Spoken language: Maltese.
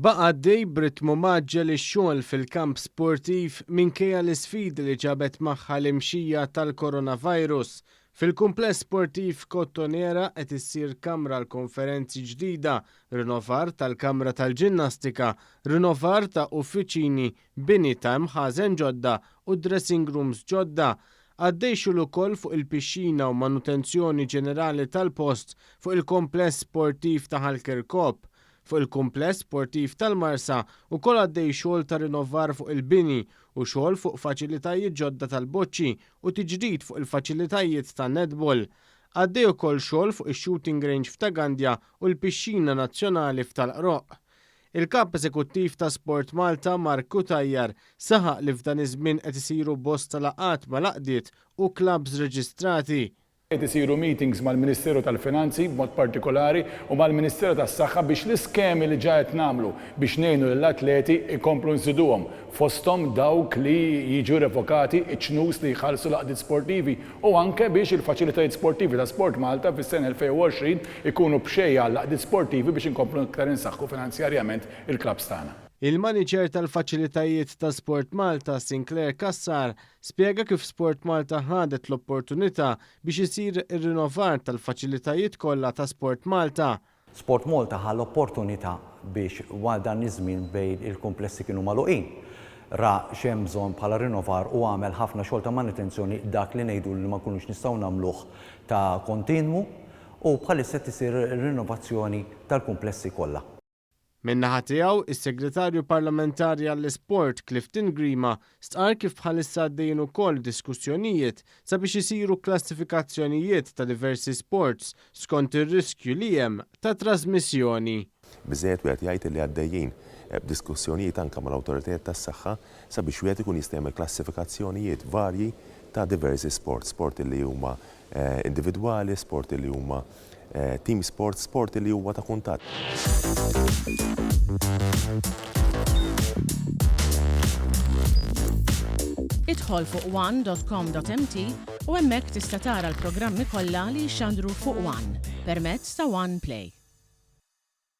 Baqa' għaddej b'ritmu mgħaġġel ix-xogħol fil-kamp sportiv minkejja l-isfidi li ġabet magħha l-imxija tal-coronavirus. Fil-kumpless sportiv Kottonera qed issir kamra għall-konferenzi ġdida, rinovar tal-kamra tal-ġinnastika, rinovar ta' uffiċini, bini ta' imħażen ġodda u dressing rooms ġodda. Għaddej xogħol ukoll fuq il-pixxina u manutenzjoni ġenerali tal-post fuq il-kumpless sportiv ta' Ħal Kirkop. Fuq il-kumpless sportiv tal-Marsa wkoll għaddej xogħol ta' rinnovar fuq il-bini u xogħol fuq faċilitajiet ġodda tal-boċċi u tiġdid fuq il-faċilitajiet tan-netball. Għaddej ukoll xogħol fuq ix-shooting range f'Ta' Gandja u l-pixxina nazzjonali f'Tal-Qroqq. Il-Kap Eżekuttiv ta' Sport Malta Mark Cutajar saħaq li f'dan iż-żmien qed isiru bosta laqgħat mal-għaqdiet u klabbs reġistrati. Qed isiru meetings mal-Ministeru tal-Finanzi b'mod partikolari u mal-Ministeru tas-Saħħa biex l-iskemi li ġa qed nagħmlu biex ngħinu lill-atleti jkomplu nżiduhom, fosthom dawk li jiġu revokati ċ-ċnus li jħallsu l-għaqdiet sportivi u anke biex il-faċilitajiet sportivi ta' Sport Malta fis-sena 2020 ikunu b'xejn għall-għaqdiet sportivi biex inkomplu iktar insaħħu finanzjarjament il-klabbs tagħna. Il-Maniġer tal-Faċilitajiet ta' Sport Malta, Sinclair Cassar, Spjega kif Sport Malta ħadet l-opportunità biex isir ir-rinnovar tal-faċilitajiet kollha ta' Sport Malta. Sport Malta ħa l-opportunità biex wara dan iż-żmien bejn il-kumplessi kienu magħluqin, ra x'hemm bżonn bħala rinnovar u għamel ħafna xogħol ta' manutenzjoni dak li ngħidulu li ma nkunux nistgħu nagħmluh ta' kontinwu u bħalissa qed isir rinnovazzjoni tal-kumplessi kollha. Min-naħa tiegħu, is-Segretarju Parlamentari għall-Isport, Clifton Grima, stqarr kif bħalissa għaddejjin ukoll diskussjonijiet sabiex isiru klassifikazzjonijiet ta' diversi sports skont ir-riskju li hemm ta' trażmissjoni. Biżżejjed wieħed jgħid li għaddejjin b'diskussjonijiet anke mal-awtoritajiet tas-saħħa sabiex wieħed ikun jista' jagħmel klassifikazzjonijiet varji ta' diversi sports, sport li huma individwali, sport li huma team sports, sport li huwa ta' kuntatt. Idħol fuq one.com.mt u hemmhekk tista' tara l-programmi kollha li jixxandru fuq One permezz ta' One Play.